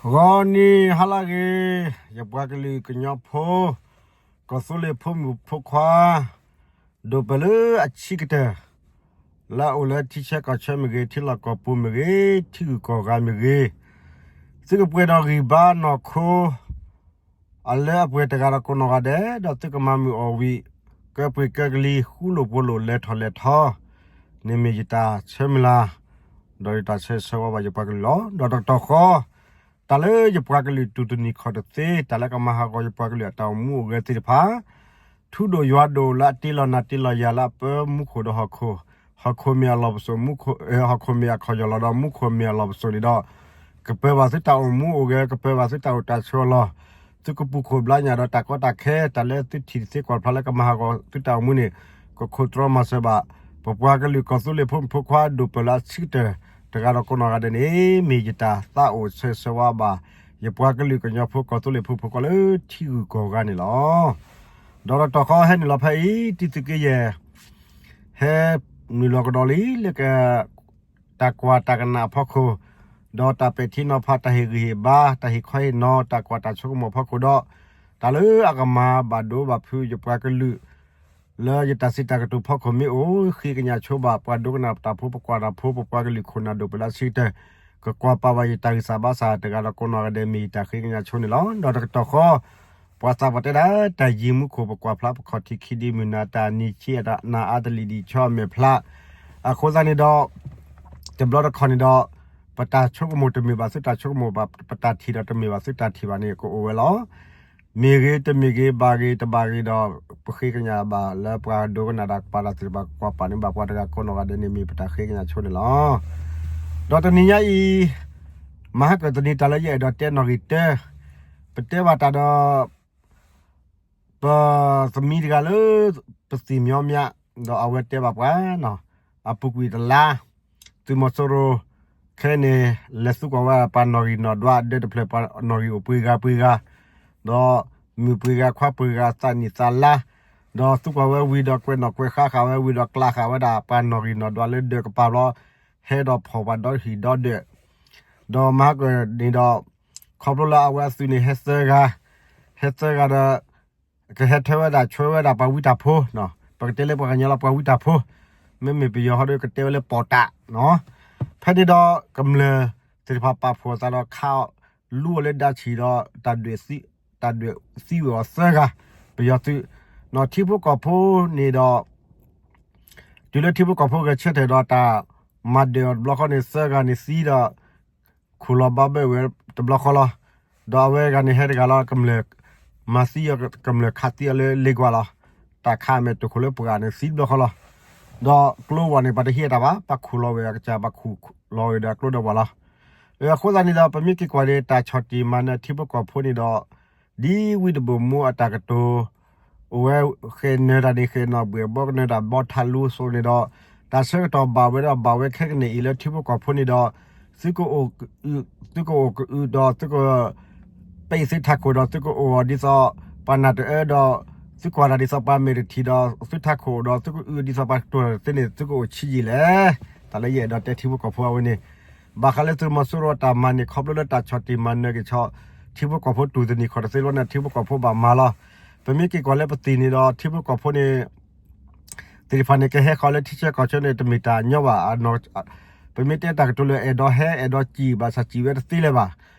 ဂီၤနံၤဟါလၢအဂ့ၤ, ယပှၤကလုာ်ကညီဖိ, ကီၢ်သူလ့ၤဖိမုၣ်ဖိခွါ, ဒိၣ်ပၢၢ်လၢအဆံးကတၢၢ်, လၢအအိၣ်လၢထံဆၢကီၢ်ဆၢမ့ၢ်ဂ့ၤ, ထံလီၢ်ကီၢ်ပူၤမ့ၢ်ဂ့ၤ, ထံဂုၤကီၢ်ဂၤမ့ၢ်ဂ့ၤ, သုကပှဲၤဒီးဂံၢ်ဘါနီၢ်ခိ အလၢအပှဲၤတဂၤဒီးကိးနီၢ်ဂၤဒဲး, ဒီးသုကမၤမုာ်အီၣ်ဝံၤ, ကၢပှ့ၤကၢကလံၤ, ဃူလိာ်ဖိးလိာ်, လဲၤထီၣ်လဲၤထီ, န့ၣ်မ့ၢ်ယတၢ်ဆၢမုၢ်လၢ်, ဒီးယတၢ်ဆၢဂ့ၤဆၢဝါဘၣ်ယပှၤကလုာ်လီၤ. ဒီးတကတီၢ်ဃီ, တၢ်လၢယပှၤကလုာ်တူၢ်တနံၤခီၣ်တသ့, တၢ်လၢကမၤဟးဂီၤယပှၤကလုာ်အတၢ်အိၣ်မူအိၣ်ဂဲၤသ့ၣ်တဖၣ်, ထူဒိၣ်ယွၤဒိၣ်လၢအတ့လီၤနၤတ့လီၤယၤလၢအပၢမူခိၣ်ဒီးဟီၣ်ခိၣ်, ဟီၣ်ခိၣ်မ့ၢ်အလီၢ်ပစိာ်, ဟီၣ်ခိၣ်မ့ၢ်အခီၣ်ယီၢ်လီၤဒီး မူခိၣ်မ့ၢ်အလီၢ်ပစိာ်န့ၣ်ဒီး, ကပၢၤဘၣ်သုတၢ်အိၣ်မူအိၣ်ဂဲၤ, ကပၢၤဘၣ်သုတၢ်အိၣ်တၢ်ဆိးအလီၢ်, သုကပူၤခိၣ်ဘျါညၣ်ဒီးတၢ်ကီတၢ်ခဲ, တၢ်လၢသုထံၣ်သ့ကွၢ်ဖျါလၢကမၤဟးဂီၤသုတၢ်အိၣ်မူန့ၣ်, ကခိၣ်တြီမၤစၢၤဘၣ်, ပပှၤကလုာ်ကီၢ်သူလ့ၤဖိမုၣ်ဖိခွါဒိၣ်ပၢၢ်လၢအဆံးကတၢၢ်, တဂၤဒီးကိးနီၢ်ဂၤဒဲးန့ၣ်, မ့ၢ်ယတၢ်သးအိၣ်ဆၢဂ့ၤဆၢဝါဘၣ်, ယပှၤကလုာ်ကညီဖိကီၢ်သူလ့ၤဖိမုၣ်ဖိခွါလၢထံဂုၤကီၢ်ဂၤန့ၣ်လီၤ. ဒီးတကတီၢ်ဃီဟဲနုာ်လီၤဖဲအံၤ, တံသုးက့ယဲၢ် ဟဲနုာ်လီၤကဒီးလံလၢက တၢ်ကွၢ်တၢ်ကနၣ်အဖီခိၣ်, ဒီးတၢ်ပဲာ်ထံနီၤဖးတၢ်ဟ့ၣ်ဂံၢ်ဟ့ၣ်ဘါ, တၢ်ဟ့ၣ်ခီဟ့ၣ်နီၤ, တၢ်ကွၢ်တၢ်ဆိကမိၣ်အဖီခိၣ်ဒီး, တၢ်လၢအကမၤဘၣ်ဒိဘၣ်ဖုးယပှၤကလုာ် လၢယတၢ်စံးတၢ်ကတိၤဖီခိၣ်မ့ၢ်အိၣ်, ဃ့ကညးဆိဘၣ်ပှၤဒိကနၣ်တၢ်ဖိ, ပကွၢ်တၢ်ဖိ, ပပှၤကလုာ်ခိၣ်နၢ်ဒိၣ်ပၢၢ်လၢအဆံးကတၢၢ်, ကကွၢ်ပာ်ဘၣ်ယတၢ်ဂံၢ်စၢ်ဘါစၢ်တဂၤဒီးကိးနီၢ်ဂၤဒဲး မ့ၢ်ယတၢ်ဃ့ကညးဆိန့ၣ်လီၤ. ဒီးတကတီၢ်ဃီ ပှၤသးပှၢ်တဲဒၣ် တၢ်ယံၤမူခိၣ် ပကွၢ်ဖျါပခီၣ်ထံးခံဒံးမုၢ်နၤ, တၢ်နံၤဆံးနၤအါတလံၤဒံးဆီအမဲာ်ဖျါ, အဃိသတးန့ၣ်ဒီး တဘျီတခီၣ်န့ၣ်ဒီး ပတၢ်ဆိကမိၣ်တမ့ၢ်ဘၣ်သုတၢ်ဆိကမိၣ်ဘၣ်, ပတၢ်ထံၣ်ဒီးတမ့ၢ်ဘၣ်သုတၢ်ထံၣ်ဘၣ်န့ၣ် ကအိၣ်ဝဲလီၤ. မ့ၢ်ဂ့ၤတမ့ၢ်ဂ့ၤ, ဘၣ်ဂ့ၤတဘၣ်ဂ့ၤဒီး ပဃ့ကညးဘၣ်လၢပှၤဒိကနၣ်တၢ်ပာ်တၢ်သ့ၣ်တဖၣ် ကကွၢ်ပာ်န့ၢ်ဘၣ်ပှၤတဂၤကိးနီၢ်ဂၤဒဲးန့ၣ် မ့ၢ်ပတၢ်ဃ့ကညးဆိန့ၣ်လီၤ. ဒီးတနံၤညါအံၤ မၤဟါကၢၣ်တနံၤတၢ်လၢယအဲၣ်ဒိးတဲနီၣ်ဂံၢ်တၢ, ပတဲဘၣ်တၢ်ဒီး ပသမံတဂၤလၢ ပသ့ၣ်မညီမညီ, ဒီးအဝဲတဲဘၣ်ပှၤ, အပူၤကွံာ်တလါ, သုးမီၤစိရိၤ ခဲအံၤန့ၣ် လဲၤသံကွၢ်ဝဲဒၣ်ပှၤနီၣ်ဂံၢ်နီၣ်ဒွး ဒၢးတဖျၢၣ်ပှၤနီၣ်ဂံၢ်အိၣ်ပှဲၤဂၤပှဲၤဂၤ, ဒီးမုၣ်ပှဲၤဂၤခွါပှဲၤဂၤ သးနံၣ်သးလါ, ဒီးသံကွၢ်ဝဲဝံၤဒီးကွဲးနီၣ်ကွဲးဃါဃာ်ဝဲဝံၤဒီးကျးဃာ်ဝဲဒၣ်ပှၤနီၣ်ဂံၢ်နီၣ်ဒွးလၢဒၢးကပၤဘျီ, ဟဲဒီးဖီၣ်ပှၤဒီဟံၣ်ဒီဒၢး, ဒီးမၤဟါကၢၣ်န့ၣ်ဒီး ခီဖျိလၢအဝဲအသုးန့ၣ်ဟဲသၢဂၤ, ဟဲသၢဂၤဒီး ကဟဲထၢဝဲဒၣ်ဆွဲဝဲဒၣ်ပှၤဝံတၢ်ဖိ, ပကတဲလၢပှၤကညီလၢပှၤဝံတၢ်ဖိ, မ့မ့ၢ်ပယီၤဟီဒီးကတဲဝဲလၢပီၣ်တၢ်, ဖဲန့ၣ်ဒီးကမျၢၢ်သ့ၣ်တဖၣ်ပာ်ဖှိၣ်အသးဒီးခးလူအီၤလၢဒါဆံၣ်ဒီး တၢ်ဒွဲၣ်သံဝဲအီၤသၢဂၤ, ပယီၤသုး, ထံဖိကီၢ်ဖိန့ၣ်ဒီး တုၤလၢထံဖိကီၢ်ဖိဂဲၤဆၢထၢၣ်ဒီးတၢ်မၤဒၢးအီၤတဘျီဃီန့ၣ် သၢဂၤန့ၣ်သံဒီး ခူၣ်လီၤဘါဘၢဝဲတဘျီဃီလီၤ. ဒီးအဝဲဂၤန့ၣ်ဟဲတဂၤလီၤ, ကမျၢၢ်မၤသံအီၤ, ကမျၢၢ်ခးသံအီၤလၢလ့ကွၢ်လီၤ. တၢ်ခးအမဲာ်တိၢ်ခိၣ်လၢပှၤန့ၣ်သံတဘျီဃီလီၤ. ဒီးကျိဝဲန့ၣ် ပှၤတဟံးအတၢ်ဘၣ်, ပှၤခူၣ်လီၤဝဲအကစၢ်, ပှၤခူၣ်လီၤဝဲဒီးကျိဒီးပှၤလီၤ. အဃိသတးန့ၣ်ဒီး ပမ့ၢ်က့ၤကွၢ်န့ၣ် တၢ်ဆီၣ်တံၢ်မၤနၢၤထံဖိကီၢ်ဖိန့ၣ်ဒီး ဒ်ဝံတဘိၣ်မူအတၢ်ကတိၤ အိၣ်ဝဲ, ဃဲၣ်နၢၤတၢ်န့ၣ် ဃဲၣ်နီၣ်ဘှဲၣ်ဘီကနၢၤတၢ်ဘီထးလူအသိးန့ၣ်ဒီး, တၢ်ဆၢကတီၢ်ဘၣ်ဝဲဒီးဘၣ်ဝဲခဲကနံၣ်အံၤလၢထံဖိကီၢ်ဖိန့ၣ်ဒီး, သုကအိၣ်, သုကအိၣ်ကအုးဒီးသုက ပဲာ်သုထးခိၣ်ဒီးသုကအိၣ်အီၤဒ်သိးပှၤနၢ်တအၢဒီး, သုကွၢ်တၢ်ဒ်သိးပှၤမဲာ်တထံၣ်ဒီးသုထးခိၣ်ဒီးသုကအုးဒ်သိးပှၤကတိၤတၢ်တသ့န့ၣ် သုကအိၣ်ဆံးယံာ်လဲၣ်. တၢ်လၢယအဲၣ်ဒိးတဲထံဖိကီၢ်ဖိအဝဲန့ၣ် ဘၣ်ဃးလၢသုးမီၤစိရိၤအတၢ်မၤန့ၣ် ခီဖျိလၢတၢ်ဆီၣ်တံၢ်မၤနၢၤက့ၤဆီ, ထံဖိကီၢ်ဖိတူၢ်တနံၤခီၣ်တသ့ဘျီန့ၣ် ထံဖိကီၢ်ဖိဘၣ်မၤလီၤ. ပမ့ၢ်က့ၤကွၢ်လၢပသ့ၣ်န့ၣ်ဒီး ထံဖိကီၢ်ဖိန့ၣ် သ့ၣ်တဖၣ်န့ၣ် ကဟဲဃီၤလၢထံဆၢကီၢ်ဆၢန့ၣ် တမ့ၢ်တၢ်ညီဘၣ်. ပမ့ၢ်တဲတၢ်ကတိၤလၢအဲၣ်ဒိးဟဲအဲၣ်ဒိးစံၣ်ဘၣ်ဆၣ်စံၣ်ဝဲတသ့လၢၤဘၣ်.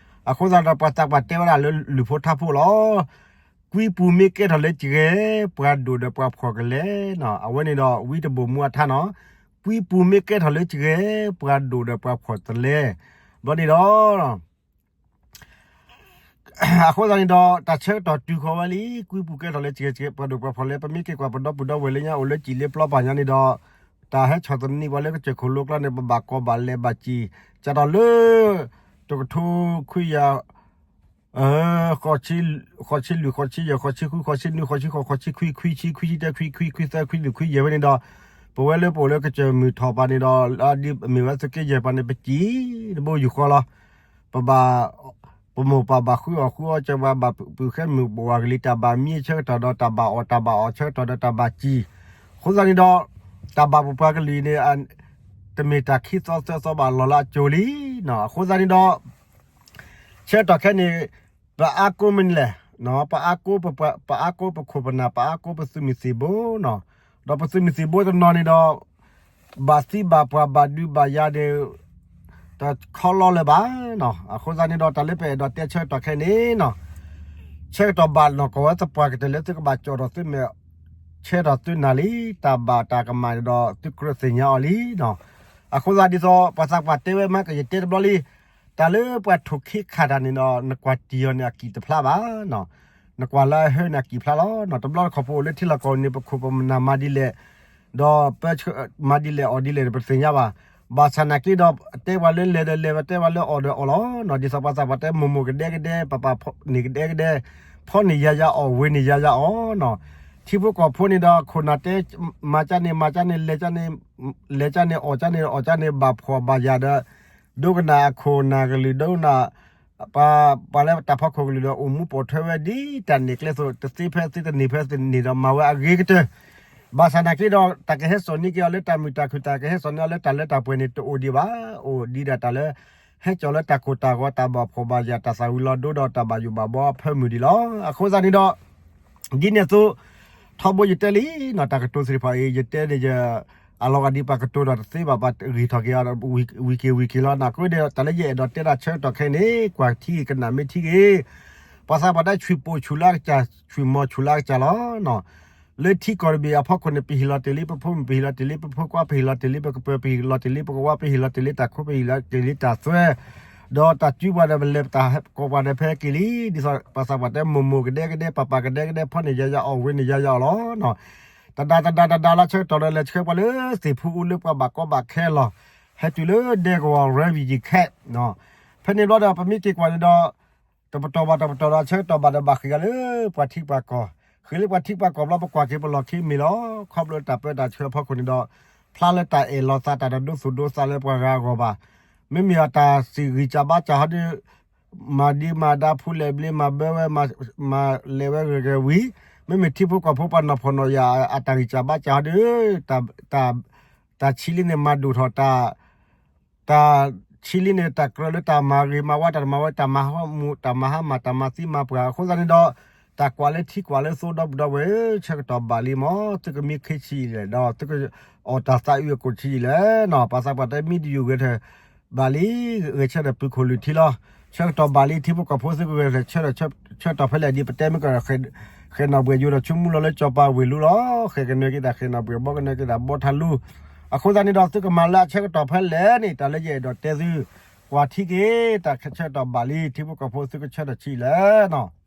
အဃိသတးဒီးပှၤသးပှၢ်တဲဝဲဒၣ်လၢလုၢ်ဖိထါဖိလီၤ. ကွံပူၤမ့ၢ်ကဲထီၣ်လၢစှဲၤ, ပှၤဒိၣ်ဒီးပှၤဖှီၣ်ကလဲာ်နီၤ. အဝဲန့ၣ်ဒီးဝံတဘိၣ်မူအထါနီၤ. ကွံပူၤမ့ၢ်ကဲထီၣ်လၢစှဲၤ, ပှၤဒိၣ်ဒီးပှၤဖှီၣ်ကလဲာ်, ဘျီန့ၣ်ဒီး အဃိသတးန့ၣ်ဒီး တၢ်ဆၢကတီၢ်တုၤဃီၤဝဲလံ, ကွံပူၤကဲထီၣ်လၢစှဲၤ, ပှၤဒိၣ်ပှၤဖှီၣ်လဲာ်, ပမ့ၢ်က့ၤကွၢ်ပဒီပုၢ်ဒီဝဲၢ်လၢညါအိၣ်လၢစံၣ်လၢပျီပှၤညါန့ၣ်ဒီး တၢ်ဟဲဆီၣ်သနံးပှၤလၢကစၢၢ်ခိၣ်လိကျါန့ၣ် ပဘၣ်ကီဘၣ်လဲၤဘၣ်စံၣ်, ကၢ်ထီၣ်လၢ တကထိခွံကယၤ ဃိးဆံလွံၢ်, ဃိးဆံယဲၢ်, ဃိးဆံဃု, ဃိးဆံနွံ, ဃိးဆံဃိး, ဃိးဆံခွံ, ခွံဆံ, ခွံဆံတၢ, ခွံခွံသၢ, ခွံလွံၢ်, ခွံယဲၢ်ဝဲန့ၣ်ဒီး, ပဝဲလၢပအိၣ်လၢကစၢၢ်မုၢ်ထီၣ်ပၤန့ၣ်ဒီး ဒ်မ့ၢ်ဝဲသုးက့ယဲၢ်ပၤန့ၣ် ပစံၣ်တဘိယူၢ်ဃီလီၤ. ပဘၣ်, ပမိၢ်ပၢ်ဘၣ်ဃုအီၣ်ဃုအီ ကၢဘၣ်ပုၢ်ဃဲမုၢ်ဘၣ်ဂလံၤ တၢ်ဘၣ်မံဆၢကတီၢ်ဒီးတၢ်ဘၣ်အီၣ်တၢ်ဘၣ်အီဆၢကတီၢ်ဒီးတၢ်ဘၣ်စံၣ်, အဃိသတးန့ၣ်ဒီး တၢ်ဘၣ်ပပှၤကလုာ်အံၤန့ၣ် တမ့ၢ်တၢ်ခံသီသၢသီဘၣ်လီၤလၢအစိၤလံနီၤ. အဃိသတးန့ၣ်ဒီး စ ဆၢကတီၢ်ခဲအံၤန့ၣ် ပအါကိးမနုၤလဲၣ်, ပအါကိးပပှၤ ပအါကိးပခိၣ်ပနၢ် ပအါကိးပသုးမုၢ်သံၣ်ဘိနီၤ, ဒီးပသုးမုၢ်သံၣ်ဘိတနီၤန့ၣ်ဒီး ဘၣ်သံဘၣ်ပှၢ်ဘၣ်ဒုးဘၣ်ယၤဒီး တခီလီၤလၢၤဘၣ်နီၤ. အဃိသတးန့ၣ်ဒီး တၢ်လၢပအဲၣ်ဒိးတဲဆၢကတီၢ်ခဲအံၤန့ၣ်နီၤ, ဆၢကတီၢ်ဘၣ်နီၢ်ကီၢ်ဝဲသပှၢ်ကတၢၢ်လၢ သုကဘၣ်ကၠီၣ်ဒီးသုမဲာ် ဆၢကတီၢ်သုနၢ်လံ, တၢ်ဘၣ်တၢ်ကမၣ်န့ၣ်ဒီး သုကြၢးသ့ၣ်ညါအီၤလံနီၤ. အဃိသတးဒ်သိး ပှၤသးပှၢ်တဲဝဲမး ကယတဲတဘျီလံ, တၢ်လၢပှၤထိၣ်ခံခးတၢ်န့ၣ်ဒီး နကွၢ်တံၢ်အီၤန့ၣ် အကံၣ်တဖျါဘၣ်နီၤ, နကွၢ်လၢအဟၢန့ၣ် အကံၣ်ဖျါလီၤနီၤ. တဘျီတခီၣ်ဖိအိၣ်လၢထံလီၢ်ကီၢ်န့ၣ် ပခိၣ်ပနၢ်မၤဒ်လဲၣ် ဒီးပၢဆှၢ မၤဒ်လဲၣ်အီၤဒ်လဲၣ်န့ၣ် ပတသ့ၣ်ညါဘၣ်. ဘၣ်ဆၣ်နာ်က့ဒီး တဲပှၤလၢလဲၤဒီးလဲၤ တဲပှၤလၢအီၣ်ဒီးအီၣ်လီၤနီၤ. ဒ်သိးပှၤသးပှၢ်တဲ မိၢ်မိၢ်ကဒဲကဒဲ ပၢ်ပၢ်န့ၣ်ကဒဲကဒဲ, ဖီန့ၣ်ယၤယၤအီၣ် ဝ့ၤန့ၣ်ယၤယၤအီၣ်နီၤ. ထံဖိကီၢ်ဖိန့ၣ်ဒီး ခိၣ်နၢ်တဲ မၤကၢန့ၣ် မၤကၢန့ၣ် လဲၤကၢန့ၣ် လဲၤကၢန့ၣ် အီၣ်ကၢန့ၣ် အီၣ်ကၢန့ၣ် ဘၣ်ဖှီၣ်ဘၣ်ယာ်ဒီး ဒိကနၣ်အခိၣ်နၢ်ကလုၢ် ဒိကနၣ် ပှၤ ပှၤလၢတၢ်ဖီခိၣ်ကလုာ်ဒီး အိၣ်မူပိာ်ထွဲဝဲဒ်တၢ်န့ၢ်ကျဲသိး တသ့ဖဲသ့ တန့ၢ်ဖဲသ့န့ၣ်ဒီး မၤဝဲအဂ့ၤကတၢၢ်. ဘၣ်ဆၣ်နာ်က့ဒီး တၢ်ကဟဲစိာ်န့ၢ်က့ၤအီၤလၢတၢ်မုာ်တၢ်ခုၣ် တၢ်ကဟဲစိာ်န့ၢ်အီၤလၢတၢ်လၢတၢ်ပှဲၤန့ၣ် တအိၣ်ဒံးဘၣ်. အိၣ်ဒံးဒၣ်တၢ်လၢ ဟဲကၠီၣ်လၢတၢ်ကိၢ်တၢ်ဂီၤ တၢ်ဘၣ်ဖှီၣ်ဘၣ်ယာ် တၢ်သၣ်ဝံၤလီၤဒိဒီး တၢ်ဘၣ်ယိၣ်ဘၣ်ဘှီအဖၢမုၢ်ဒံးလီၤ. အဃိသတးန့ၣ်ဒီး ဒ်န့ၣ်အသိး ထီဘိယတဲလံနီၤ တၢ်ကတိၤသ့ၣ်တဖၣ်အံၤ ယတဲန့ၣ်ယ အလီၤဂာ်ဒ်ပှၤကတိၤဒီးတသ့ဘၣ် ပှၤဂ့ၢ်ထီၣ်က့ၤအီၤ ဝံၤက့ၤဝံၤက့ၤလီၤ. နာ်က့ဒီး တၢ်လၢယအဲၣ်ဒိးတဲဒၣ်ဆၢကတီၢ်ခဲအံၤန့ၣ် ကွၢ်ထံကနၣ်မ့ၢ်ထံဂ့ၤ, ပှၤသးပှၢ်တဲ ဆူၣ်ပိာ်ဆူၣ်လၢအကစၢ် ဆူၣ်မီၤဆူၣ်လၢအကစၢ်လီၤ. လၢထံကီၢ်တဘ့ၣ်အဖီခိၣ်န့ၣ် ပဟ့ၣ်လီၤတ့ၢ်လံ ပဖိမုၣ် ပဟ့ၣ်လီၤတ့ၢ်လံ ပဖိခွါ ပဟ့ၣ်လီၤတ့ၢ်လံ ပကပၢၤ ပဟ့ၣ်လီၤတ့ၢ်လံ ပကဝါ ပဟ့ၣ်လီၤတ့ၢ်လံ တၢ်ခိ ပဟ့ၣ်လီၤတ့ၢ်လံ တၢ်သွဲ ဒီးတၢ်စုပှၤဒီး ပလဲၤတၢ်ကိးပှၤဒီး ဖဲက့ၤလံ ဒ်သိးပှၤသးပှၢ်တဲ မိၢ်မိၢ်ကဒဲကဒဲ ပၢ်ပၢ်ကဒဲကဒဲ ဖီန့ၣ်ယၤယၤအီၣ် ဝ့ၤန့ၣ်ယၤယၤအီၣ်လီၤ. တဒါတဒါတဒါလၢဆၢကတီၢ်ဒီး လဲၤဆှၢပှၤလၢသ့ၣ်ဖူအူလၢပှၤဘၣ်ကီဘၣ်ခဲလီၤ. ဟဲတုၤလၢဒဲကဝီၤ refugee camp ဖဲန့ၣ်ဘျီဒီး ပမ့ၢ်က့ၤကွၢ်န့ၣ်ဒီး တပတီၢ်ဘၣ်တပတီၢ်ဒီး ဆၢကတီၢ်ဘၣ်ဒီး ဘၣ်ဃ့ၢ်ဂၤလၢပှၤထံပှၤကီၢ်, ဃ့ၢ်လၢပှၤထံပှၤကီၢ်ဘျီ ပကွၢ်က့ၤပလီၢ်ခံမ့ၢ်လီၤ. ခီဖျိတၢ်ပၢတၢ်ဆှၢအဖီခိၣ်န့ၣ်ဒီး ဖျါလၢတၢ်အဲၣ်လီၤသး တၢ်တဒိသူၣ်ဒိသးလၢပှၤဂၤအဂီၢ်ဘၣ်. မ့မ့ၢ်အတၢ်စံးဂံၢ်စၢ်ဘါစၢ်ဟီဒီး မၤဒံးမၤဒါ ဖူလဲၣ်ဘျ့ မၤဘၢဝဲ မၤလဲၤဝဲဂ့ၤဂ့ၤဝံၤ, မ့မ့ၢ်ထံဖိကီၢ်ဖိပှၤနီၢ်ဖှီၣ်နီၢ်ယာ် အတၢ်ဂံၢ်စၢ်ဘါစၢ်ဟီဒီး တၢ်ဆံလံန့ၣ် မၤဒိၣ်ထီၣ်တၢ် တၢ်ဆံလံန့ၣ် တၢ်ကြၢးလၢတၢ်မၤဂ့ၤမၤဝါ တၢ်မၤဝဲ တၢ်မၤဟီမူး တၢ်မၤဟါမၢ် တၢ်မၤသံမၤပှၢ် အဃိသတးန့ၣ်ဒီး တၢ်ကွၢ်လၢထံကွၢ်လၢသိ ဒီပုၢ်ဒီဝဲၢ် ဆၢကတီၢ်ဘၣ်လံမး သုကမံခ့ဆံးယံာ်လဲၣ် ဒီး သုကအိၣ်တၢ်သးအုးအကိၣ်ဆံးယံာ်လဲၣ်နီၤ. ပှၤသးပှၢ်တဲမံဒယိၣ်ဂဲၤထၢၣ် ဘၣ်လံ ဂဲၤဆၢထၢၣ်ပူၤခိၣ်လုၢ်ထံလီၤ. ဆၢကတီၢ်ဘၣ်လံ ထံဖိကီၢ်ဖိသုကဂဲၤထၢၣ်ဆၢထၢၣ် ဆၢကတီၢ်ဖဲလဲၣ်ဒ်ပတဲမ့ၢ်ကီး ဃဲၤနီၣ်ဘှဲၣ်ယိၤဒီးဆိကမိၣ်လီၤလၢစီၤပၤဝ့ၢ်လူလီၤ. ဃဲၤကနၢၤက့ၤတၢ်ဃဲၤနီၣ်ဘှဲၣ် ဘီကနၢၤက့ၤတၢ်ဘီထါလူ အဃိသတးန့ၣ်ဒီး သုကမၤလၢအဆၢကတီၢ်ဖဲလဲၣ်န့ၣ် တၢ်လၢယအဲၣ်ဒိးတဲသု ကွၢ်ထံက့ၤ တၢ်ဆၢကတီၢ်ဘၣ်လံ ထံဖိကီၢ်ဖိသုကဆၢထၢၣ်ဆံးလဲၣ်နီၤ.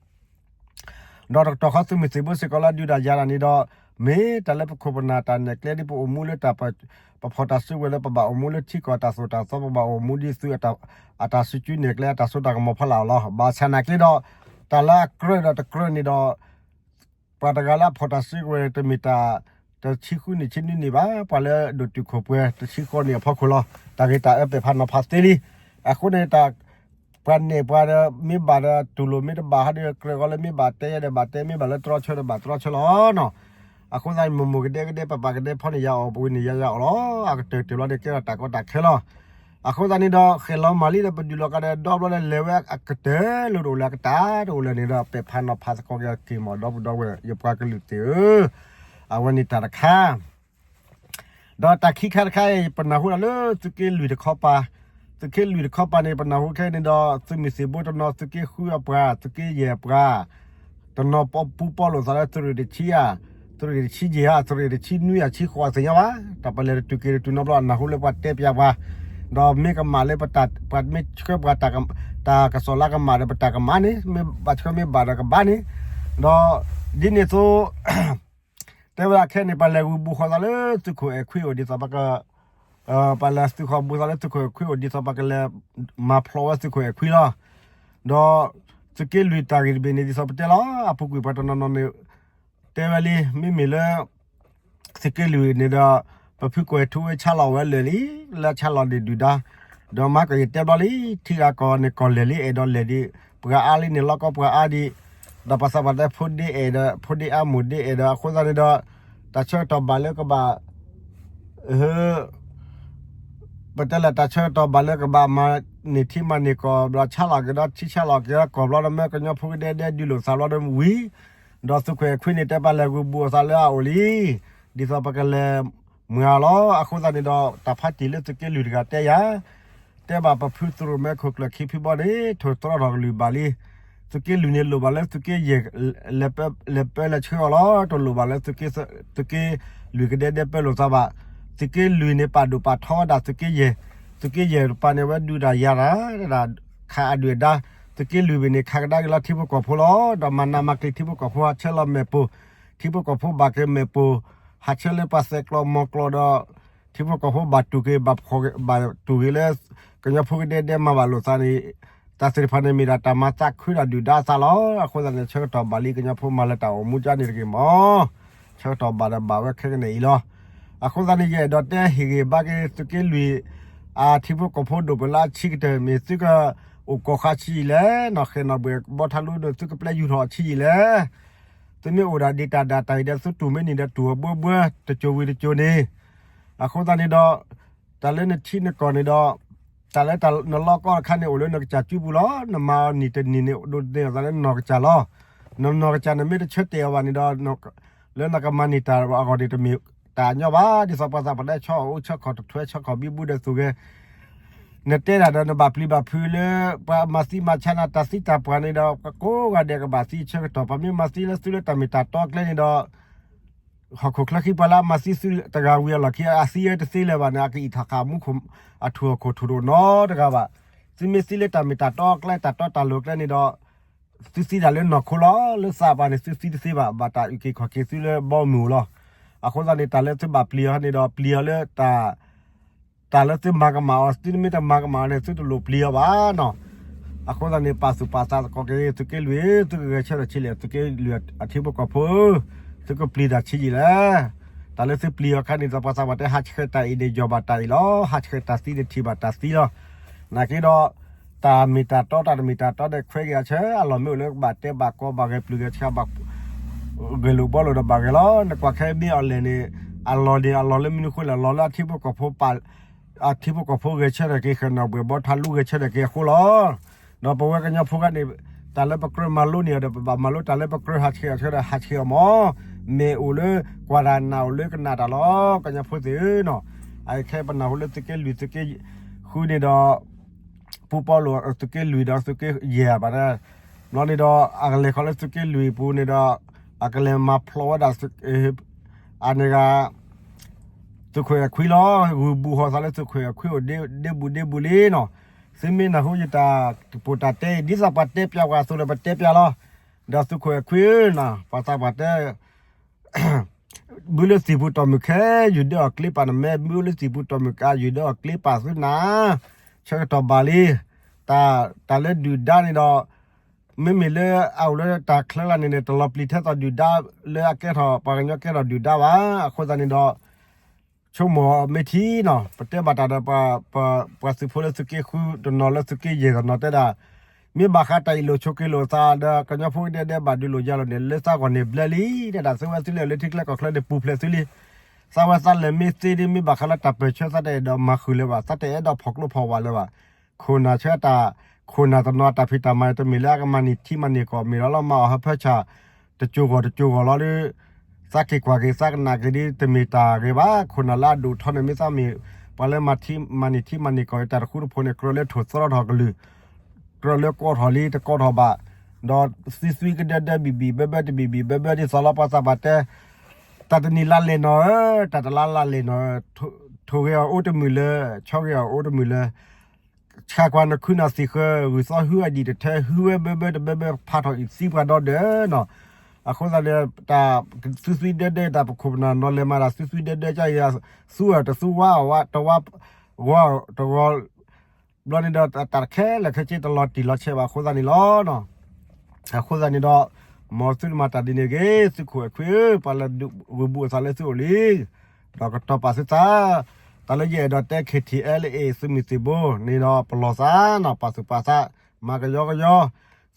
ဒီးတကတီၢ်ဃီသုးမုၢ်သံၣ်ဘိစ့ၢ်ကီးလၢဒုးတၢ်ယၤတၢ်န့ၣ်ဒီး မ့ၢ်တၢ်လၢပခိၣ်ပနၢ်တၢ်နဲၣ်ကျဲဒ်ပအိၣ်မူလၢတၢ် ပဖီၣ်တၢ်စုကဝဲၤလၢပဘၣ်အိၣ်မူလၢထံကီၢ်တၢ်သိၣ်တၢ်သီ ပဘၣ်အိၣ်မူဒ်သု အတၢ်စုကဝဲၤနဲၣ်ကျဲ အတၢ်စိတၢ်ကမီၤဖီလာ်အီၤလီၤ. ဘၣ်ဆၣ်နာ်က့ဒီး တၢ်လၢအကြၢးဒီးတကြၢးန့ၣ်ဒီး ပှၤတဂၤလၢအဖီၣ်တၢ်စုကဝဲၤန့ၣ် တမ့ၢ်တၢ် တဆံဃုနံၣ်ဆံနွံနံၣ်ဘၣ်, ပှၤလၢဒိၣ်တုာ်ခိၣ်ပှဲၤ တဆံဃိးနံၣ်အဖီခိၣ်လီၤ. တၢ်ဂ့ၤတၢ်အၢပဲာ်ဖးနီၤဖးသ့လံ. အဃိန့ၣ် ပှၤန့ၢ်ပှၤဒီး မ့ၢ်ဘၣ်ဒီးတူၢ်လိာ် မ့ၢ်တဘၣ်ဟီဒီး ကြၢးဃီလၢမ့ၢ်ဘၣ်တဲယဲဒီးဘၣ်တဲ မ့ၢ်ဘၣ်လၢတြီဆၢဒီးဘၣ်တြီဆၢလီၤနီၤ. အဃိသတးန့ၣ် မိၢ်မိၢ်ကဒဲကဒဲ ပၢ်ပၢ်ကဒဲ ဖီန့ၣ်ယၤအီၣ် ပဝ့ၤန့ၣ်ယၤယၤအီၣ်လီၤ. အကတၢၢ်တၢၢ်ဘျီန့ၣ် ကဲထီၣ်တၢ်ကီတၢ်ခဲလီၤ. အဃိသတးန့ၣ်ဒီး ဃဲၤလီၤမၢ်လံဒီး ပဒုးလီၤကဒီး ဒီဘျီဒီး လဲၤဝဲအကတၢၢ်လၢတအိၣ်လၢၤ အကတၢၢ်တအိၣ်လၢၤန့ၣ်ဒီး ပဲာ်ဖးနီၤဖးသကိးက့ၤမး ဒီပုၢ်ဒီဝဲၢ် ယပှၤကလုာ်သ့ၣ်ဧၢ, အဝဲန့ၣ်တၢ်တခါ ဒီးတၢ်ခံခါတခါအံၤ ပနၢ်ဟူဒီးလၢသုးက့လွံၢ်တခီပၤ, သုးက့လွံၢ်တခီပၤန့ၣ် ပနၢ်ဟူခဲအံၤန့ၣ်ဒီး သုးမုၢ်သံၣ်ဘိတနီၤ သုးက့ဃုအပှၤ သုးက့ယဲၢ်အပှၤ တနီၤပူပီၣ်လိာ်သးလၢသုးရ့ၣ်တဆံဧါ, သုးရ့ၣ်တဆံယဲၢ်ဧါ သုးရ့ၣ်တဆံနွံဧါ ဆံဃိးသ့ၣ်ညါဘၣ်, တၢ်ပလဲၤတတုၤက့ၤတတုၤနီတဘျီ အနၢ်ဟူလၢပှၤတဲပျးပှၤ, ဒီးမ့ၢ်ကမၣ်လၢပတၢ် ပှၤမ့ၢ်ဆှၢပှၤ တၢ်ကစီၣ်လၢကမၣ်ဒီး ပတၢ်ကမၣ်န့ၣ် မ့ၢ်ဘၣ်ဆှၢမ့ၢ်ဘၣ်ဒီးကဘၣ်န့ၣ်, ဒီးဒ်န့ၣ်အသိး တဲဝဲဒၣ်ခဲအံၤန့ၣ် ပှၤလဲၤဂုာ်ဘူးဃီသးလၢသုးခိၣ်အဲၣ်ခွံအိၣ်ဒ်သိးပက ပှၤလဲၤသုးဃီၤဘူးသးလၢသုးခိၣ်အဲၣ်ခွံအိၣ်ဒ်သိးပကလဲၤမၤဖျိးဝဲသုးခိၣ်အဲၣ်ခွံလီၤ. ဒီးသုးက့လွံၢ်တၢ်ဂ့ၢ်တဘ့ၣ်န့ၣ် ဒ်သိးပတဲလီၤ အပူၤကွံာ်ပှၤတနီၤနီၤန့ၣ် တဲဝဲလံ မ့မ့ၢ်လၢ သုးက့လွံၢ်န့ၣ်ဒီး ပဖုကွဲၤထူဝ့ဆါလီၤဝဲလၢာ်လံ လၢဆါလီၤဒံးဒုၣ်ဒါ, ဒီးမၤကယဲၢ်တဲဘျီလံ ထံဂၤကီၢ်န့ၣ်ကီၢ်လဲၢ်လံ အဲၣ်ဒိးလဲၤဒံး ပှၤအါလံန့ၣ် လီၢ်ကီပှၤအါဒံး, ဒီးပှၤသးပှၢ်တဲဖိဒ့အဲၣ်ဒီး ဖိဒ့အါမိၢ်ဒ့အဲၣ်ဒီး အဃိသတးန့ၣ်ဒီး တၢ်ဆၢကတီၢ်ဘၣ်လၢကဘၣ် ပတဲလၢတၢ်ဆၢကတီၢ်ဘၣ်လၢကဘၣ်မၤ မၤန့ၢ်ထံမၤန့ၢ်ကီၢ်ဘျီ ဆါလီၤက့ၤဒီးထံ ဆါလီၤက့ၤဒီးကီၢ်ဘျီဒီး မ့ၢ်ကညီဖိကဒဲဒဲဒုးလိာ်သးဘျီဒီးဝံၤ, ဒီးသုးခိၣ်အဲၣ်ခွံန့ၣ် တဲပာ်လဲၤဂုာ်ဘူးအသးလၢအအိၣ်လံ, ဒ်သိးပကလဲၤမုၢ်အါလီၤ. အဃိသတးန့ၣ်ဒီး တၢ်ဖးတံၢ်လၢသုးက့လွံၢ်တဂၤတဲယၤ တဲဘၣ်ပဖုသရိၣ်မဲခိၣ်ကျၢၢ်ခံဖုဘီန့ၣ် ထိၣ်သရီထီၣ်ကလုၢ်ဘၣ်လံ. သုးက့လွံၢ်န့ၣ် လိၣ်ဘၣ်လၢသုးက့ယဲၢ် လဲၤပၢလဲၤဆှၢအီၤလီၤ. တလိၣ်ဘၣ်လၢသုးက့လွံၢ်ကဒဲဒဲပၢလိာ်သးဘၣ်. သုးက့လွံၢ်န့ၣ် ပာ်ဒိၣ်ပာ်ထီဝဲဒၣ်သုးက့ယဲၢ်, သုးက့ယဲၢ်တပၤန့ၣ် အဝဲဒုးတၢ်ယၤတၢ် ခးအဒုၣ်အဒါ, သုးက့လွံၢ်ဘ့ၣ်န့ၣ် ခးကဒါက့ၤလီၤထံဖိကီၢ်ဖိလီၤ. ဒီးမၤနးမၤကျံၤထံဖိကီၢ်ဖိ ဟးဆှၢလီၤမဲာ်ပိၢ်, ထံဖိကီၢ်ဖိဘၣ်က့ၤမဲာ်ပိၢ်, ဟးဆှၢလၢပှၤသဲးကျီမီၤကျီဒီး ထံဖိကီၢ်ဖိဘၣ်တူၢ်က့ၤ ဘၣ်ဖှီၣ်က့ၤ ဘၣ်တူၢ်က့ၤလၢ ကညီဖိကဒဲဒဲမၤဘၣ်လိာ်သးန့ၣ် တၢ်သ့ၣ်တဖၣ်န့ၣ် မ့ၢ်ဒၣ်တၢ်မၤသးခုဒီးဒုၣ်ဒါအသးလီၤ. အဃိသတးန့ၣ် ဆၢကတီၢ်ဘၣ်လံ ကညီဖိမၤလၢတၢ်အိၣ်မူကါန့ၣ်တဂ့ၤမး, ဆၢကတီၢ်ဘၣ်ဒီးဘၣ်ဝဲခဲကနံၣ်အံၤလီၤ. အဃိသတးန့ၣ် ယအဲၣ်ဒိးတဲဟ့ၣ်ဂ့ၤဘၣ်က့ၤသုးက့လွံၢ် အထံဖိကီၢ်ဖိဒိၣ်ပလၢအဆံးကတၢၢ် မ့ၢ်သုကအိၣ်ကီၢ်ဃာ်ဆံးယံာ်လဲၣ်, နီၢ်ဃဲၣ်နီၢ်ဘှဲၣ်ဘီထါလူဒီး သုကပျဲယူၤထီၣ်အဆံးယံာ်လဲၣ်. သုမ့ၢ်အိၣ်ဒၣ်ဒံးတၢ်ဒၣ်တၢ်အံၤဒီး သုတူၢ်မ့ၢ်နံၤဒီးတူၢ်အဘှၢဘှၢ တစိၤဝံၤတစိၤန့ၣ်, အဃိသတးန့ၣ်ဒီး တၢ်လၢနထံနကီၢ်န့ၣ်ဒီး တၢ်လၢနလီၢ်ကီၢ်တခါန့ၣ် အိၣ်လၢနကစၢ်စုပူၤလီၤ. နမၤအီၤနံၣ်တနံၣ်န့ၣ် ဒိးန့ၢ်အသးလၢနီၢ်ကစၢ်လီၤ. နနီၢ်ကစၢ်န့ၣ်မ့ၢ်တဆၢတဲာ်အီၤဘၣ်န့ၣ်ဒီး လၢနကမၤန့ၢ်တၢ်အဂီၢ်န့ၣ် တမ့ၢ်တၢ်ညီဘၣ်. ဒ်သိးပှၤသးပှၢ်တဲ ဆီၣ်အီၣ်အိၣ် ဆီၣ်ခီၣ်တထွဲ ဆီၣ်ခီၣ်ဘံဘူဒီးသူၣ်ဂဲၤ နတဲဒၣ်ဒီးနဘၣ်ပျံၤဘၣ်ဖုးလၢ ပှၤမၤသံမၤဆါနၤ တၢ်သံတၢ်ပှၢ်န့ၣ်ဒီး ပှၤကိးဂၤဒဲးကဘၣ်သံဆၢကတီၢ် ပှၤမ့ၢ်မၤသံလၢသုလၢတၢ်မ့ၢ်တၢ်တီကျဲန့ၣ်ဒီး ဟီၣ်ခိၣ်ချၢဃံပှၤလၢအမၤသံသုတဂၤဝံၤအလီၢ်ခံ အသံဝဲတသ့လၢၤဘၣ်န့ၣ် အကအံးထီၣ်ဃာ်မူခိၣ် အထူၣ်ဟီၣ်ခိၣ်ထူၣ်တအိၣ်နီတဂၤဘၣ်. သုမ့ၢ်သံလၢတၢ်မ့ၢ်တၢ်တီကျဲ တၢ်တီတၢ်လိၤကျဲန့ၣ်ဒီး သုသံဒၣ်လၢနီၢ်ခိလီၤ. လၢသးပှၢ်န့ၣ် သုသံတသ့ဘၣ်, ဘၣ်တၢ်အုၣ်က့ၤခီၣ်က့ၤသုလၢဘီမုၢ်ဧိၤလီၤ. အဃိသတးန့ၣ် တၢ်လၢသုဘၣ်ပျံၤအီၤန့ၣ်ဒီး ပျံၤအီၤလၢ တၢ်လၢသုမၤကမၣ်အီၤ, သုမ့ၢ်တမၤကမၣ်အီၤန့ၣ် သုတလိၣ်ပျံၤအီၤဘၣ်နီၤ. အဃိသတးန့ၣ် ပာ်သူၣ်ပာ်သးသကိးက့ၤ သုးက့လွံၢ်ဧၢ, သုကဂဲၤဆၢထၢၣ်ဆံးလဲၣ်, သုးက့လွံၢ်အထံဖိကီၢ်ဖိဧၢ, သုကပျံၤတၢ်ဆံးယံာ်လဲၣ်. တၢ်လၢသုပျံၤအီၤခါန့ၣ် ပှၤသးပှၢ်တဲ ဟးဆှဲးတၢ်အံၤန့ၣ် ယီၤဘၣ်တၢ်အံၤလီၤ, ဟးဆှဲးတၢ်သံန့ၣ် ထံၣ်ဘၣ်တၢ်သံလီၤ. နာ်က့ဒီး တၢ်မ့ၢ်တၢ်တီ တၢ်တမ့ၢ်တၢ်တီဒီး ခွဲးက့ၤအဆၢ အလီၢ်မ့ၢ်အိၣ်လၢကဘၣ်တဲဘၣ်ကီဘၣ်ဂဲၤပျုၢ်ဂဲၤဆှးဘၣ် ဂဲၤလိာ်ဘှီလိာ်ဒီးဘၣ်ဂဲၤလီၤ. နကွၢ်ခဲမ့ၢ်အီၤလဲၣ်န့ၣ် အလီၢ်န့ၣ် အလီၢ်လၢမနုၤဃိလဲၣ်, အလီၢ်လၢအထံဖိကီၢ်ဖိပာ် အထံဖိကီၢ်ဖိဂဲၤဆၢထၢၣ်က့ၤ ဃဲၣ်နီၣ်ဘှဲၣ်ဘီထါလူဂဲၤဆၢထၢၣ်က့ၤအဃိလီၤ. ဒီးပဝဲကညီဖိခါန့ၣ် တၢ်လၢပကြၢးမၤလိန့ၢ်အီၤဒီး ပဘၣ်မၤလိတၢ်လၢပကြၢးဟးဆှဲးအီၤဆၢဒီး ဟးဆှဲးအီၤမး, မ့ၢ်အိၣ်လၢကွၢ်တၢ်နာ်အိၣ်လၢကနၣ်တၢ်လီၤ. ကညီဖိသ့ၣ်ဧၢနီၤ, အခဲပနၢ်ဟူလၢသုးက့လွံၢ်သုးက့ဃုန့ၣ်ဒီး ပူပီလိာ်သုးက့လွံၢ်ဒီးသုးက့ယဲၢ်ဘၣ်, ဘျီန့ၣ်ဒီး အကလဲၤခီလၢသုးက့လွံၢ်အပူၤန့ၣ်ဒီး အကလဲၤမၤဖျိးဝဲဒၣ် အန့ၣ်ဂၤ သုးခိၣ်အဲၣ်ခွံလီၤ. ဂုာ်ဘူးဟီၣ်သးလၢသုးခိၣ်အဲၣ်ခွံအိၣ်ဒ့ဘူးဒ့ဘူးလံနီၤ. သုမ့ၢ်နၢ်ဟူယတၢ်တပိာ်တၢ်တဲအံၤ ဒ်သိးပှၤတဲပျးပှၤအသိးဒီး ပတဲပျးလီၤ. ဒီးသုးခိၣ်အဲၣ်ခွံဧၢနီၤ, ပှၤသးပှၢ်တဲ ဘုလၢသံၣ်ပူၤတီၢ်မုၢ်ခဲ, ယုၢ်ဒၢအီၣ်ကျ့ပာ်နမဲ, ဘုလၢသံၣ်ပူၤတီၢ်မုၢ်ခဲ, ယုၢ်ဒၢအီၣ်ကျ့ပာ်သုနၤ, ဆၢကတီၢ်ဘၣ်လံ. တၢ်လၢဒုၣ်ဒါန့ၣ်ဒီး မ့မ့ၢ်လၢအအိၣ်လၢတၢ်ချၢလၢ်န့ၣ်န့ၣ် တလီၤပျံၤထဲသိးဒုၣ်ဒါလၢအကဲထီၣ် ပှၤကညီကဲထီၣ်ဒုၣ်ဒါဘၣ်. အဃိသတးန့ၣ်ဒီး ဆိကမိၣ်မ့ၢ်ထံနီၤ, ပတဲဘၣ်တၢ်ဒီး ပှၤသုးဖိလၢသုးက့ဃုတနီၤလၢသုးက့ယဲၢ်တနီၤတဲဒၣ်, မ့ၢ်ဘၣ်ဃးတၢ်အံၤလိာ်ဆိးက့လိာ်သးဒီး ကညီဖိကဒဲဒဲဘၣ်ဒုးလိာ်ယၤလိာ်န့ၣ် လၢသးဂီၢ်န့ၣ်ဘျဲလံ, တဲဒၣ်သုဝဲသုလဲၤလၢထံကျဲကီၢ်ချၢန့ၣ်ပူၤဖျဲးသုလံ. သးဝဲသးလဲၤမ့ၢ်သ့ဒ် မ့ၢ်ဘၣ်ဃးလၢတၢ်ပၢၢ်ဆၢ သးတအဲၣ်ဒိးမၤဃုာ်လၢၤဘၣ်, သးတအဲၣ်ဒိးဖီၣ်ကျိဖီၣ်ဝးလၢၤဘၣ်. ခိၣ်နၢ်ဆၢတၢ်, ခိၣ်နၢ်တနီၤအတၢ်ဖံးတၢ်မၤန့ၣ် တမ့ၢ်လၢအကမၤန့ၢ်ထံမၤန့ၢ်ကီၢ် မ့ၢ်ဒီးလီၤမၤအီၣ်ဟၢဖၢဆၣ် တစိၤဂီၢ်တစိၤဂီၢ်လီၤဒီး သးက့ၤကွၢ်က့ၤ သးကနၣ်က့ၤဒ်တမ့ၢ်တၢ်ဂ့ၤဘၣ်. ခိၣ်နၢ်လၢအဒိၣ်ထီန့ၣ် မ့ၢ်သးမ့ၢ်ပှၤလၢမၤန့ၢ်ထံမၤန့ၢ်ကီၢ် တၢ်တဃူတဖိးန့ၣ် ကြၢးလၢထိၣ်သရီထီၣ်ကလုၢ်, ကြၢးလၢကီထီၣ်လံတကီထီၣ်ဘၣ်, ဒီးသွံသွံကဒၢဒၢဘံၣ်ဘံၣ်ဘၢဘၢတဘံၣ်ဘံၣ်ဘၢဘၢဒ်သိးလီၤ ပှၤသးပှၢ်တဲ တၢ်တနံၤလါလဲၢ်နီၤဧၢ, တၢ်တလါလါလဲၢ်နီၤ, ထိၣ်ဂဲၤအီၤအိၣ်တမုာ်လၢၤ, ဆီဂဲၤအီၤအိၣ်တမုာ်လၢၤ ဆှးကွၢ်နခုနၢ်သံၣ်ဃၢၤ ဂုၢ်သီဟုအဒံၣ်တထၢ ဟုဝဲဘၢဘၢတဘၢဘၢ ဖးထီၣ်အံၤသံပှၤဒီဒၢးနီၤ. အဃိသတးန့ၣ် တၢ်သွံသွံဒၢဒၢ တၢ်ပခိၣ်ပနၢ်နီၤလဲၤမၤတၢ် သွံသွံဒၢဒၢကါအံၤ သူအီၤတသူ ဝါအီၤဝါတဝါ, ဂီၤတဂီၤ, ဘျီန့ၣ်ဒီး တၢ်တခဲလၢာ်ခဲဆ့ တလီၤတံၢ်လီၤဆဲးဘၣ်အဃိသတးန့ၣ်လီၤ. အဃိသတးန့ၣ်ဒီး မ်သုတမၤတၢ်ဒ်န့ၣ်တဂ့ၤ, သုးခိၣ်အဲၣ်ခွံဧၢ, ပှၤလဲၤဂုာ်ဘူးအသးလၢသုအိၣ်လံ ဒီးကတီၤပာ်သုသး, တၢ်လၢယအဲၣ်ဒိးတဲ KTLA သုးမုၢ်သံၣ်ဘိန့ၣ်ဒီး ပလီၢ်သးနီၤ, ပာ်သူၣ်ပာ်သး, မၤကယီကယီ,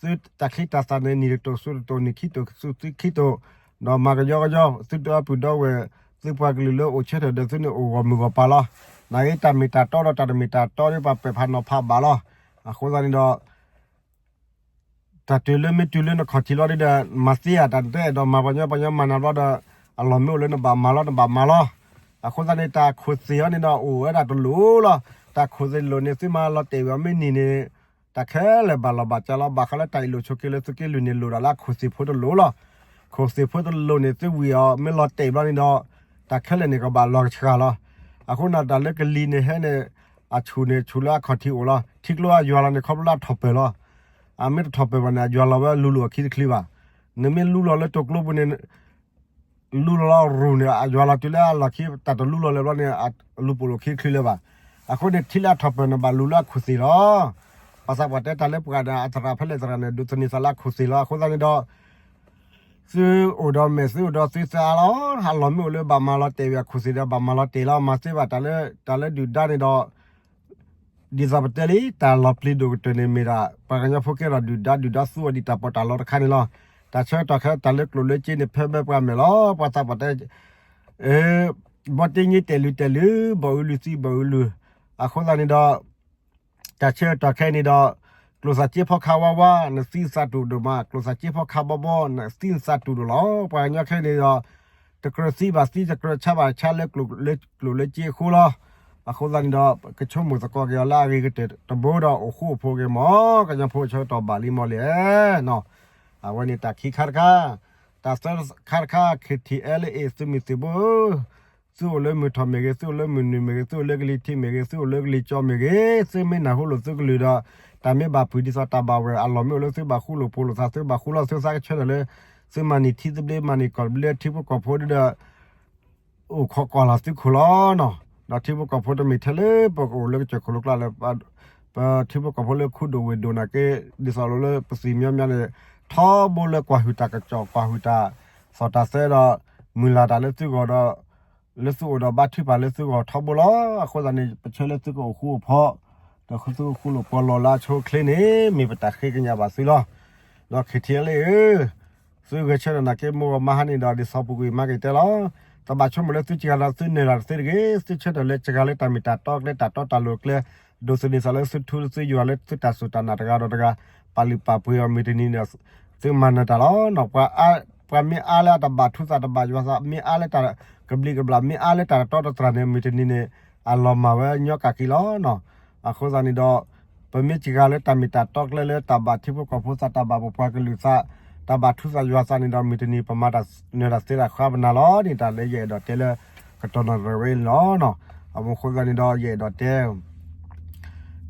သုတၢ်ချံတၢ်သၣ်န့ၣ် နံၤတတိၢ်ဆူတတိၢ် နံၤခံတိၢ်ဆူသံခံတိၢ်, ဒီးမၤကယီကယီ, သုဒီပုၢ်ဒီဝဲၢ်, သုပှၤကလုာ်လၢအိၣ်ဆၢထၢၣ်ဒီးသုန့ၣ် အိၣ်ဂီၢ်မုၢ်ဂီၢ်ပၤလီၤ. နာ်က့တၢ်မ့ၢ်တၢ်တီဒီးတၢ်တမ့ၢ်တၢ်တီဒီး ပှၤပဲာ်ဖးနီၤဖးဘၣ်လီၤ. အဃိသတးန့ၣ်ဒီး တၢ်တုၤလၢမ့ၢ်တုၤလၢနခီၣ်ထံးလီၤဒီး မၤသ့ဧါ, တၢ်နတအဲၣ်ဒိးမၤပှၤညီ ပှၤညီမၤနၤဘျီဒီး အလီၢ်မ့ၢ်အိၣ်လၢနဘၣ်မၤလီၤ နဘၣ်မၤလီၤ. အဃိသတးန့ၣ် တၢ်ခိၣ်သ့ၣ်အီၤန့ၣ်ဒီး အိၣ်ဝဲဒၣ်တလိၣ်လီၤ. တၢ်ခိၣ်သ့ၣ်တလိၣ်န့ၣ် သုမၤလီၤတဲာ်ဝဲအီၤမ့ၢ်န့ၢ်န့ၣ် တၢ်ခဲလၢာ်ဘၣ်လီၤဘၣ်ကးလီၤ. ဘၣ်ဃးလၢတၢ်အ့ၣ်လိာ်ဆိးက့လိာ် သုးက့လွံၢ်န့ၣ် လိၣ်ဒၣ်လၢအခိၣ်သ့ၣ်ဖိတလိၣ်လီၤ. ခိၣ်သ့ၣ်ဖိတလိၣ်န့ၣ် သုဝံၤအီၤမ့ၢ်လီၤတဲာ်ဘျီန့ၣ်ဒီး တၢ်ခဲလၢာ်န့ၣ်ကဘၣ်လီၤကဆှၣ်လီၤ. အဃိန့ၣ် တၢ်လၢကလံၤန့ၣ်ဟဲန့ၣ် အဆူၣ်န့ၣ်ဆူၣ်လၢအခီၣ်ထံးအိၣ်လီၤ. ထံကျိအယွၤလီၤန့ၣ် ခီဖျိလၢအထီၣ်ပၢၢ်လီၤ. အမ့ၢ်တထီၣ်ပၢၢ်ဘၣ်န့ၣ် အယွၤလီၤဝဲလူၤလိာ်အခံတချုးဘၣ်. နမ့ၢ်လူလီၤလၢတိာ်ကျိပူၤန့ၣ် လူလီၤလီၤရူၢ်န့ၣ် အယွၤလီၤတုၤလၢအလီၢ်ခံ တၢ်တလူလီၤလၢၤဘျီန့ၣ် အလူၤပိာ်လိာ်ခံတချုးလၢၤဘၣ်. အဃိန့ၣ် ထံလၢအထီၣ်ပၢၢ်န့ၣ် ဘၣ်လူၤလၢအခိၣ်သ့ၣ်လီၤ. ပှၤသးပှၢ်တဲတၢ်လၢပှၤဒီးအသရၣ်ဖဲလဲၣ်သရၣ်န့ၣ် ဒိးသန့ၤသးလၢအခိၣ်သ့ၣ်လီၤ. အဃိသတးန့ၣ်ဒီး သုအိၣ်ဒီးမဲာ် သုအိၣ်ဒီးသုသးလီၤ. အလီၢ်မ့ၢ်အိၣ်လၢဘၣ်မၤလီၤတဲာ်ဝဲအခိၣ်သ့ၣ်ဒီး ဘၣ်မၤလီၤတဲာ်လီၤ. မၤသ့ဘၣ်တၢ်လၢ တၢ်လၢဒုၣ်ဒါန့ၣ်ဒီး ဒ်သိးပတဲလံ တၢ်လီၤပျံၤဒိၣ်ကတၢၢ်န့ၣ်မ့ၢ်ဒၣ် ပှၤကညီဖိကဲထီၣ်ဒုၣ်ဒါ ဒုၣ်ဒါသူအီၤဒ်တၢ်ပီးတၢ်လီတခါန့ၣ်လီၤ. တၢ်ဆၢကတီၢ်ခဲအံၤ တၢ်လၢကျိၣ်လၢစ့န့ၣ် ဖဲဘၢပှၤမဲာ်လီၤ. ပှၤသးပှၢ်တဲ ဘီတ့ည့တဲာ်လုၢ်တဲာ်လုၢ် ဘီၣ်အုးလုၢ်သံဘီၣ်အုးလုၢ်. အဃိသတးန့ၣ်ဒီး တၢ်ဆၢကတီၢ်ခဲအံၤန့ၣ်ဒီး ကျိၣ်စၢ်က့ဖီခါဝါဝါ နသံနသးတူၢ်ဒိၣ်မး, ကျိၣ်စၢ်က့ဖီခါဘီဘီ နသံနသးတူၢ်ဒိၣ်လီၤ. ပှၤကညီခဲအံၤန့ၣ်ဒီး တကြၢးသံဘၣ်သံ တကြၢးဆါဘၣ်ဆါလၢကျိၣ်လၢစ့အဃိလီၤ. အဃိသတးန့ၣ်ဒီး ကဆိကမိၣ်သကိးက့ၤအီၤလၢအဂ့ၤကတၢၢ်တဘိဒီး အိၣ်ဃူအိၣ်ဖိးက့ၤမး ကညီဖိဆၢကတီၢ်ဘၣ်လံမးလံနီၤ. အဝဲန့ၣ်တၢ်ခံခါတခါ, တၢ်သၢခါတခါ ခံထံၣ်အဲလၢအ့ၣ် သုးမုၢ်သံၣ်ဘိဧၢ, သုအိၣ်လၢမုၢ်ထီၣ်မ့ၢ်ဂ့ၤ, သုအိၣ်လၢမုၢ်နုာ်မ့ၢ်ဂ့ၤ, သုအိၣ်လၢကလံၤထံးမ့ၢ်ဂ့ၤ, သုအိၣ်လၢကလံၤကၠီမ့ၢ်ဂ့ၤ, သုမ့ၢ်နၢ်ဟူလိာ်သုကလုၢ်ဒီး တၢ်မ့ၢ်ဘၣ်ဖုးဒ်သိးတၢ်ဘၣ်ဝဲၢ်အလီၢ်မ့ၢ်အိၣ်လၢသုဘၣ်ဃူလိာ်ဖိးလိာ်သး သုဘၣ်ဃူလိာ် သုသးကဆၢထၢၣ်လၢ သုမၤန့ၢ်ထံသဘျ့ မၤန့ၢ်ကီၢ်သဘျ့ ထံဖိကီၢ်ဖိဒီး အိၣ်ခိးကွၢ်လီၤသုခိၣ်လီၤနီၤ. ဒီးထံဖိကီၢ်ဖိတမ့ၢ်ထဲလၢပကအိၣ်လၢကစၢၢ်ခိၣ်လိၤကျါလၢ ပထံဖိကီၢ်ဖိလၢခူဒိၣ်ဝ့ၢ်ဒိၣ်နာ်က့ ဒ်သိးလိာ်လၢပသံၣ်မညီမညီန့ၣ် ထီဘိလၢကွၢ်ဟုၣ်တၢ်ကစီၣ် ကွၢ်ဟုၣ်တၢ်သီၣ်တၢ်သဲဒီး မုၢ်လၢ်တၢ်လၢသုဂီၢ်ဒီး လၢသုအိၣ်ဒီးဘါထုကဖၣ်လၢသုဂီၢ်ထီဘိလီၤ. အဃိသတးန့ၣ် ပဆၢလၢသုကအိၣ်ဃူအိၣ်ဖိး ဒီးသုကဃူလိာ်ဖိးလိာ်လၢအဆိအချ့န့ၣ် မ့ၢ်ပတၢ်ဃ့ကညးဘၣ်သုလီၤ. ဒီး ခံထံၣ်အဲလၢအ့ၣ်ဧၢ, သုဂဲၤဆၢထၢၣ်နာ်က့ မိၢ်ဂီၤမါဟါန့ၣ်ဒီး ဒ်သိးပူၤကွံာ်မၤက့ၤတဲလီၤ. တဘၣ်ဆိကမိၣ်လၢသုစှၤဒီးသုနၢၤတၢ်တသ့တဂ့ၤ, သုဆၢထၢၣ်လၢစှၤလၢတၢ်မ့ၢ်တၢ်တီကျဲ တၢ်တီတၢ်လိၤကျဲ, ဒိးသန့ၤသးလၢသုထူလၢသုယွၤလၢသုတၢ်စူၢ်တၢ်နာ်တဂၤဒီးတဂၤ, ပာ်လုၢ်ပာ်ပှ့ၤအီၤမုၢ်တနံၤန့ၣ် သုမၤနၢၤတၢ်လီၤ. ပှၤမ့ၢ်အါလၢအတဘၣ်ထူသးတဘၣ်ယွၤသး မ့ၢ်အါလၢတၢ်ကဘျံးကဘျၣ် မ့ၢ်အါလၢတၢ်တတြၢ်န့ၣ် မုၢ်တနံၤန့ၣ် အလီၤမၢ်ဝဲညီကၢ်က့ၤလီၤ. အဃိသတးန့ၣ်ဒီး ပမ့ၢ်စှၤလၢတၢ်မ့ၢ်တၢ်တီကျဲလၢတၢ်ဘၣ်ထံဖိကီၢ်ဖိသး တၢ်ဘၣ်ပပှၤကလုာ်သး တၢ်ဘၣ်ထူသးယွၤသးန့ၣ်ဒီး မုၢ်တနံၤပမၤတၢ်နၢၤတၢ်သ့တၢ်ဃါပနၤလီၤန့ၣ် တၢ်လၢယအဲၣ်ဒိးတဲလၢ ကတီၢ်နီၣ်ရဲၣ်ဝဲန့ၣ်လီၤ. အဃိသတးန့ၣ်ဒီး ယအဲၣ်ဒိးတဲ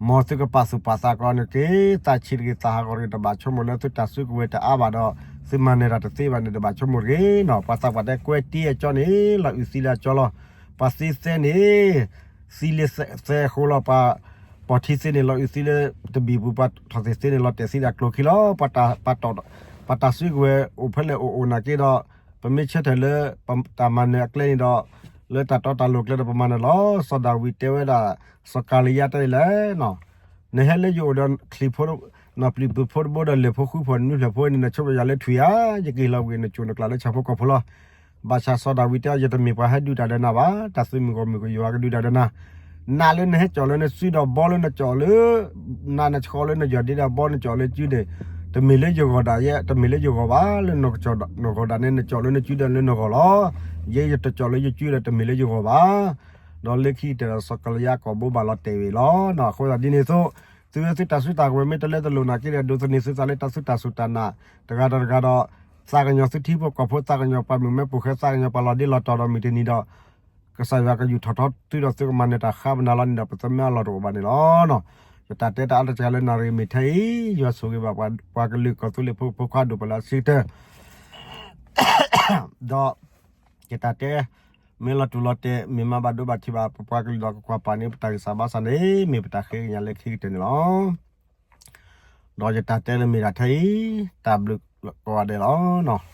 မ်သုကပာ်သူၣ်ပာ်သးကီးန့ၣ်က့ၤ သးဆံးတဂ့ၤ သးဟးဂီၤတဂ့ၤ တဘၣ်ဆိကမိၣ်လၢသုတၢ်စုကဝဲၤတအါဘၣ်ဒီး သုမၤနၢၤတၢ်တသ့ဘၣ်န့ၣ် တဘၣ်ဆိကမိၣ်တဂ့ၤနီၤ. ပှၤသးပှၢ်တဲကွဲတ့အကၠီန့ၣ် လီၤအုၣ်သံလၢအကၠီလီၤ. ပှၤသ့သဲန့ၣ် သံလၢသဲအဃိလီၤ. ပှၤပိာ်ထံသ့န့ၣ် လီၤအုၣ်သံလၢတဘ့ၣ်ပူၤ ပှၤထီၣ်သ့ၣ်သ့န့ၣ် လီၤတဲာ်သံလၢအကျိၤခံလီၤ. ပှၤတၢ် ပှၤတၢ်စုကဝဲၤအိၣ်ဖဲလဲၣ်အိၣ်အိၣ်နာ်က့ဒီး ပမ့ၢ်ဆၢထၢၣ်လၢ တၢ်မၤနၢၤအကျဲန့ၣ်ဒီး လၢတၢ်တီတၢ်လိၤကျဲဒီးပမၤနၢၤလီၤ. စီၤဒၤဝံးတဲဝဲဒၣ် စီၤကၤလံယါတဲဒ်လဲၣ် နဟဲလၢယအိၣ်ဒီးချံးဖိ နီၢ်ပျံၤပူၤဖိတဘိဒီးလၢၢ်ဖိဃုဖိနွံဖျၢၣ်ဖိန့ၣ် နဆိကမိၣ်ယၤလၢထွံၣ်ဧါ, ယကဟ့ၣ်လီၤဝံၤနစိၢ်နကျၢ်လၢဆၣ်ဖိကီၢ်ဖိလီၤ. ဘၣ်ဆၣ်စီၤဒၤဝံးတဲအီၤ ယတမ့ၢ်ပှၤဟဲဒုးတၢ်ဒီးနၤဘၣ်, တၢ်သုးမုၢ်ဂီၢ်မုၢ်ကယွၤကဒုးတၢ်ဒီးနၤ. နးလၢနဟဲကၠီၣ်လၢနစုဒီးဘီလၢနကၠီၣ်လၢ နးနဆှီလၢနယီၢ်ဒ့ဒီးဘီနကၠီၣ်လၢစုန့ၣ် တမ့ၢ်လၢယဂီၢ်ဒၣ်ယဲ တမ့ၢ်လၢယဂီၢ်ဘၣ်, လၢနဂီၢ်ဒၣ်န့ၣ် နကၠီၣ်လၢနစုဒီးလၢနဂီၢ်လီၤ. ယဲယတကၠီၣ်လၢယစုဒီးတမ့ၢ်လၢယဂီၢ်ဘၣ်. ဒီးလၢခံကတၢၢ်ဒီးစီၤကၤလံယါကိာ်ဘိဘၣ်လီၤတဲာ်ဝံၤလီၤ. အဃိသတးဒ်န့ၣ်အသိး သုဝဲသုတၢ်စုတၢ်ကဝဲၤမ့ၢ်တလၢတလိာ်နာ်က့ဒီး ဒိးသန့ၤသုသးလၢတၢ်သုတၢ်စူၢ်တၢ်နာ် တဂၤဒီးတဂၤဒီး သးကညီၤသုထံဖိကီၢ်ဖိ သးကညီၤပှၤမုၣ်မဲပိာ်ဃဲ သးကညီၤပှၤလီၤဒ့လီၤတီၤဒီးမုၢ်တနံၤဒီး ကစၢ်ယွၤကယူၢ်ထီၣ်ထီသုဒီးသုကမၤနၢၤတၢ်ဃါပနၤလီၤန့ၣ်ဒီး ပသမၢအလီၢ်တအိၣ်ဘၣ်န့ၣ်လီၤ. ယတၢ်တဲတၢ်အါတက့ၢ်လၢနၣ်ရံၣ်မ့ၢ်ထဲအံၤ ယွၤဆိၣ်ဂ့ၤဘၣ်ပှၤကလုာ်ကီၢ်သူလ့ၤဖိဖိခွါဒိၣ်ပှၤလၢအဆံးကတၢၢ် ဒီး ယတၢ်တဲ မ့ၢ်လီၤတူၢ်လီၤတဲာ် မ့ၢ်မၤဘၣ်ဒိဘၣ်ထံးဘၣ် ပပှၤကလုာ်ဒီးကကွၢ်ပာ်န့ၢ်ပတၢ်ဂံၢ်စၢ်ဘါစၢ်န့ၣ် မ့ၢ်ပတၢ်ဃ့ကညးလၢခံကတၢၢ်န့ၣ်လီၤ. ဒီးယတၢ်တဲလၢမ့ၢ်ဒၣ်ထဲအံၤ တၢ်ဘျုးကိးဂၤဒဲးလီၤ.